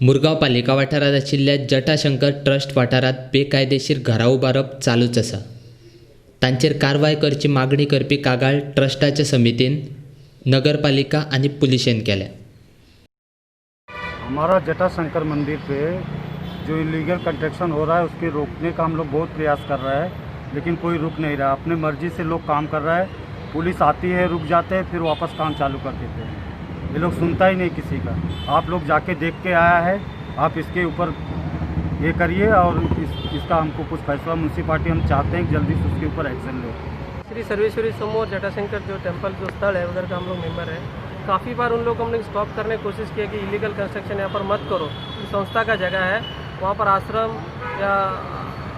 मुरगांव पालिका वाठारांत आशिल्ल्या जटाशंकर ट्रस्ट वाठारांत बेकायदेशीर घरां उबारप चालूच आसा. तांचेर कारवाय करची मागणी करपी कागाळ ट्रस्टाच्या समितीन नगरपालिका आनी पुलिशेन केल्या. हमारा जटाशंकर मंदिर पे जो इलीगल कंस्ट्रक्शन हो रहा है, उसके रोकने का हम लोग बहुत प्रयास कर रहे हैं, लेकिन कोई रुक नहीं रहा। अपने मर्जी से लोग काम कर रहा है। पुलिस आती है, रुक जाते हैं, फिर वापस काम चालू कर देते हैं। ये लोग सुनता ही नहीं किसी का। आप लोग जाके देख के आया है। आप इसके ऊपर ये करिए और इसका हमको कुछ फैसला, म्यूनसिपाल्टी हम चाहते हैं कि जल्दी से उसके ऊपर एक्शन ले। श्री सर्वेश्वरी समूह जटाशंकर जो टेम्पल, जो स्थल है, उधर का हम लोग मेंबर है। काफ़ी बार उन लोग को हमने स्टॉप करने की कोशिश की कि इलीगल कंस्ट्रक्शन यहाँ पर मत करो। ये संस्था का जगह है, वहाँ पर आश्रम या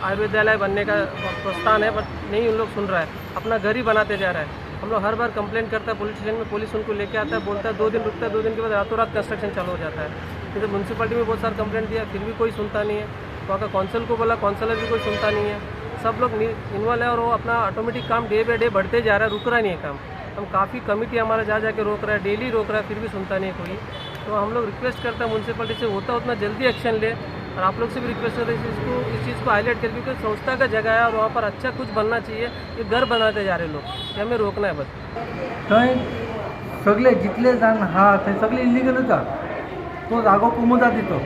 आयुर्वेदालय बनने का प्रस्ताव है, बट नहीं उन लोग सुन रहा है, अपना घर ही बनाते जा रहा है। हम लोग हर बार कंप्लेंट करता है पुलिस स्टेशन में, पुलिस उनको लेके आता है, बोलता है, 2 दिन रुकता है, 2 दिन के बाद रातों रात कंस्ट्रक्शन चालू हो जाता है। फिर म्यूनसिपाल्टी में बहुत सारा कंप्लेंट दिया, फिर भी कोई सुनता नहीं है। वहाँ का काउंसिल को बोला, काउंसलर भी कोई सुनता नहीं है। सब लोग इन्वॉल्व है और वो अपना ऑटोमेटिक काम डे बाय डे बढ़ते जा रहा है, रुक रहा नहीं है काम। हम काफ़ी कमिटी हमारा जा जाके रोक रहा है, डेली रोक रहा है, फिर भी सुनता नहीं है कोई। तो हम लोग रिक्वेस्ट करते हैं म्यूनसिपाल्टी से, होता उतना जल्दी एक्शन ले और आप लोग से भी रिक्वेस्ट करते हैं, इसको, इस चीज़ को हाईलाइट कर, क्योंकि संस्था का जगह है और वहाँ पर अच्छा कुछ बनना चाहिए। ये घर बनाते जा रहे लोग, ये हमें रोकना है बस। थंय सगळे जितले जाण आहा, थंय सगळे इलिगलूच आहा। तो जागो कोमुदादीचो।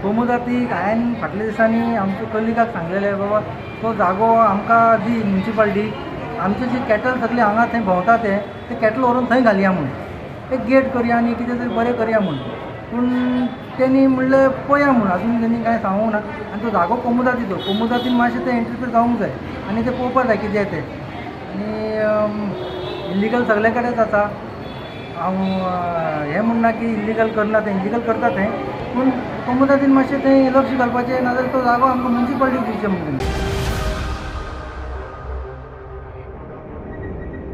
कोमुदादीक हांवें फाटल्या दिसांनी आमच्या कलिगाक सांगलेलें, बाबा, तो जागो आमकां दी म्युनिसिपाल्टी, आमचे जे कॅटल सगळे हांगा थंय भोंवता, ते ते कॅटल व्हरून थंय घालया म्हूण, एक गेट करया आनी कितें तरी बरें करया म्हूण। पूण तेणी म्हणलें पळया म्हूण, अजून तेणी कांय सांगूंक ना। आनी तो जागो कोमुदादीचो, कोमुदादीन मातशें तें इंटरफियर जावंक जाय आनी तें पळोवपाक जाय कितें तें। आनी इल्लिगल सगळे कडेच आसा। हांव हें म्हणना की इल्लिगल करना तें, इल्लिगल करता तें, पूण कोमुदादीन मातशें तें लक्ष घालपाचें, नाजाल्यार तो जागो आमकां म्युनिसिपाल्टीक दिवचें म्हणून।